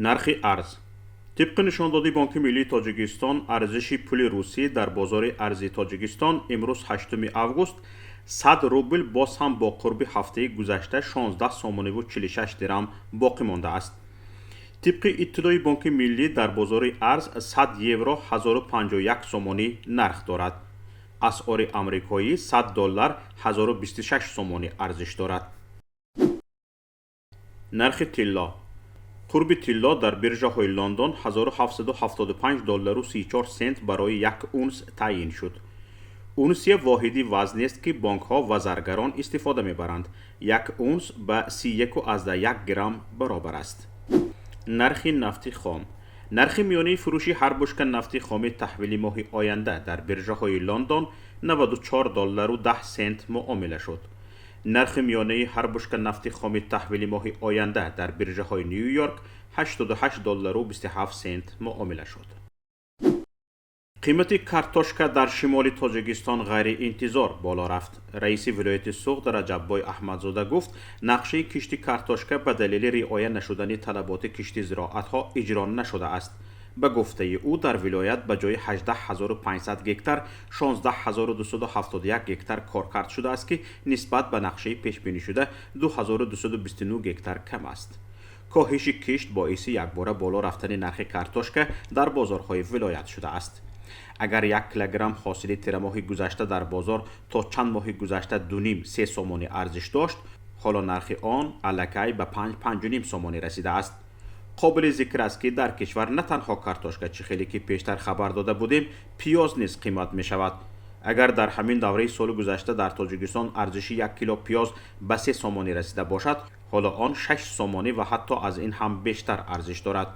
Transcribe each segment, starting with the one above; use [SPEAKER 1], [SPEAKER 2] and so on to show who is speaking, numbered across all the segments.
[SPEAKER 1] Нархи арз. Тибқи нишондоди Бонки миллии Тоҷикистон, арзиши пули русӣ дар бозори арзи Тоҷикистон имрӯз, 8 август, 100 рубл боз ҳам бо қурби ҳафтаи гузашта 16 сомониву 46 дирам боқӣ мондааст. Тибқи иттилои Бонки миллӣ, дар бозори арз 100 евро 1051 сомонӣ нарх дорад. Асъори амрикоӣ: 100 доллар 1026 сомонӣ арзиш дорад. Нархи тилло. Қурби тилло дар биржаҳои Лондон 1775 доллару 34 сент барои як унс таъйин шуд. Унсия воҳиди вазнест, ки бонкҳо ва заргарон истифода мебаранд. Як унс ба 31,1 грамм баробар аст. Нархи нафти хом. Нархи миёнаи фурӯши ҳар бушка нафти хоми таҳвили моҳи оянда дар биржаҳои Лондон 94 доллару 10 сент муомила шуд. Нархи миёнаи ҳар бушка нафти хоми таҳвили моҳи оянда дар биржаҳои Ню Йорк 88 доллару 27 сент муомила шуд. Қимати картошка дар шимоли Тоҷикистон ғайриинтизор боло рафт. Раиси вилояти Суғд Раҷаббой Аҳмадзода гуфт, нақшаи кишти картошка ба далели риоя нашудани талаботи кишти зироатҳо иҷро нашудааст. Ба гуфтаи ӯ, дар вилоят ба ҷои 18 500 гектар 16 271 гектар коркард шудааст, ки нисбат ба нақшаи пешбинишуда 2229 гектар кам аст. Коҳиши кишт боиси якбора боло рафтани нархи картошка дар бозорҳои вилоят шудааст. Агар 1 килограмм ҳосили тирамоҳи гузашта дар бозор то чанд моҳи гузашта 2,5-3 сомонӣ арзиш дошт, ҳоло нархи он аллакай ба 5-5,5 сомонӣ расидааст. Қобили зикр аст, ки дар кишвар на танҳо картошка, чӣ хеле ки пештар хабар дода будем, пиёз низ қимат мешавад. Агар дар ҳамин давраи соли гузашта дар Тоҷикистон арзиши 1 кило пиёз ба 3 сомонӣ расида бошад, ҳоло он 6 сомонӣ ва ҳатто аз ин ҳам бештар арзиш дорад.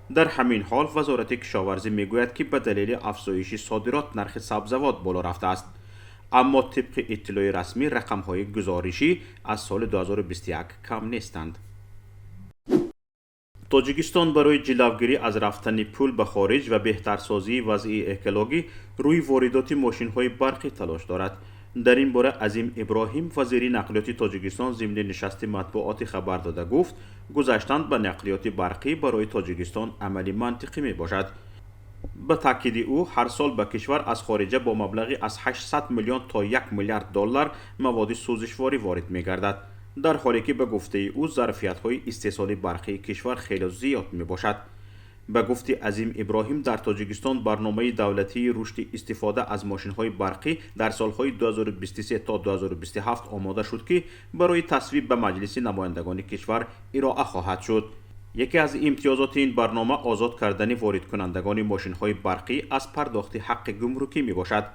[SPEAKER 1] Дар ҳамин ҳол Вазорати кишоварзӣ мегӯяд, ки ба далели афзоиши содирот нархи сабзавот боло рафтааст, аммо тибқи иттилои расмӣ рақамҳои гузоришӣ аз соли 2021 кам нестанд. Тоҷикистон барои ҷилавгирӣ аз рафтани пул ба хориҷ ва беҳтарсозии вазъи экологӣ рӯи воридоти мошинҳои барқӣ талош дорад. Дар ин бора Азим Иброҳим, вазири нақлиёти Тоҷикистон, зимни нишасти матбуотӣ хабар дода гуфт, гузаштан ба нақлиёти барқӣ барои Тоҷикистон амали мантиқӣ мебошад. Ба таъкиди ӯ, ҳар сол ба кишвар аз хориҷа бо маблағи аз 800 миллион то 1 миллиард доллар маводи сӯзишворӣ ворид мегардад, дар ҳоле ки, ба гуфтаи ӯ, зарфиятҳои истеҳсоли барқии кишвар хеле зиёд мебошад. Ба гуфти Азим Иброҳим, дар Тоҷикистон барномаи давлатии рушди истифода аз мошинҳои барқӣ дар солҳои 2023 то 2027 омода шуд, ки барои тасвиб ба Маҷлиси намояндагони кишвар ироа хоҳад шуд. Яке аз имтиёзоти ин барнома озод кардани воридкунандагони мошинҳои барқӣ аз пардохти ҳаққи гумрукӣ мебошад.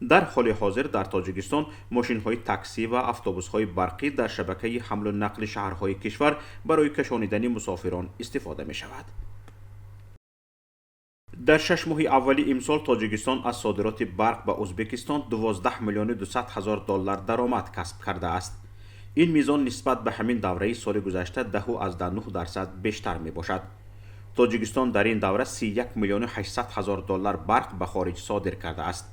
[SPEAKER 1] Дар ҳоли ҳозир дар Тоҷикистон мошинҳои таксӣ ва автобусҳои барқӣ дар шабакаи ҳамлу нақли шаҳрҳои кишвар барои кашонидани мусофирон истифода мешавад. Дар 6 моҳи аввали имсол Тоҷикистон аз содироти барқ ба Ӯзбекистон 12 миллиону 200 ҳазор доллар даромад касб кардааст. Ин мизон нисбат ба ҳамин давраи соли гузашта 10,9% бештар мебошад. Тоҷикистон дар ин давра 31 миллиону 800 ҳазор доллар барқ ба хориҷ содир кардааст.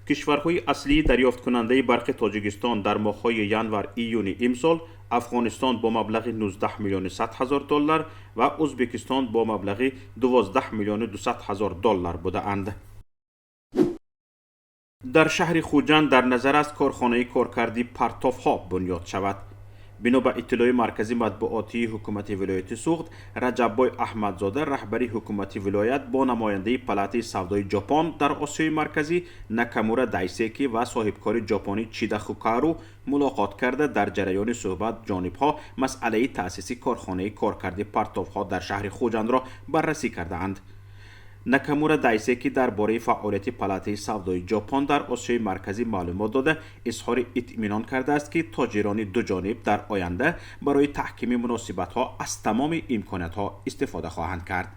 [SPEAKER 1] Кишварҳои аслии дарёфткунандаи барқи Тоҷикистон дар моҳҳои январ июни имсол Афғонистон бо маблағи 19 миллиону 100 ҳазор доллар ва Ӯзбекистон бо маблағи 12 миллиону 200 ҳазор доллар будаанд. Дар шаҳри Хуҷанд дар назар аст корхонаи коркарди партовҳо бунёд шавад. Бино ба иттилои маркази матбуотии ҳукумати вилояти Суғд, Раҷаббой Аҳмадзода, раҳбари ҳукумати вилоят, бо намояндаи палатаи савдои Ҷопон дар Осиёи Марказӣ Накамура Дайсеки ва соҳибкори ҷопонӣ Чида Хукару мулоқот карда, дар ҷараёни суҳбат ҷонибҳо масъалаи таъсиси корхонаи коркарди партовҳо дар шаҳри Хуҷандро баррасӣ кардаанд. Накамура Дайсеки дар бораи фаъолияти палатаи савдои Ҷопон дар Осиёи Марказӣ маълумот дода, изҳори итминон кардааст, ки тоҷирони дуҷониб дар оянда барои таҳкими муносибатҳо аз тамоми имкониятҳо истифода хоҳанд кард.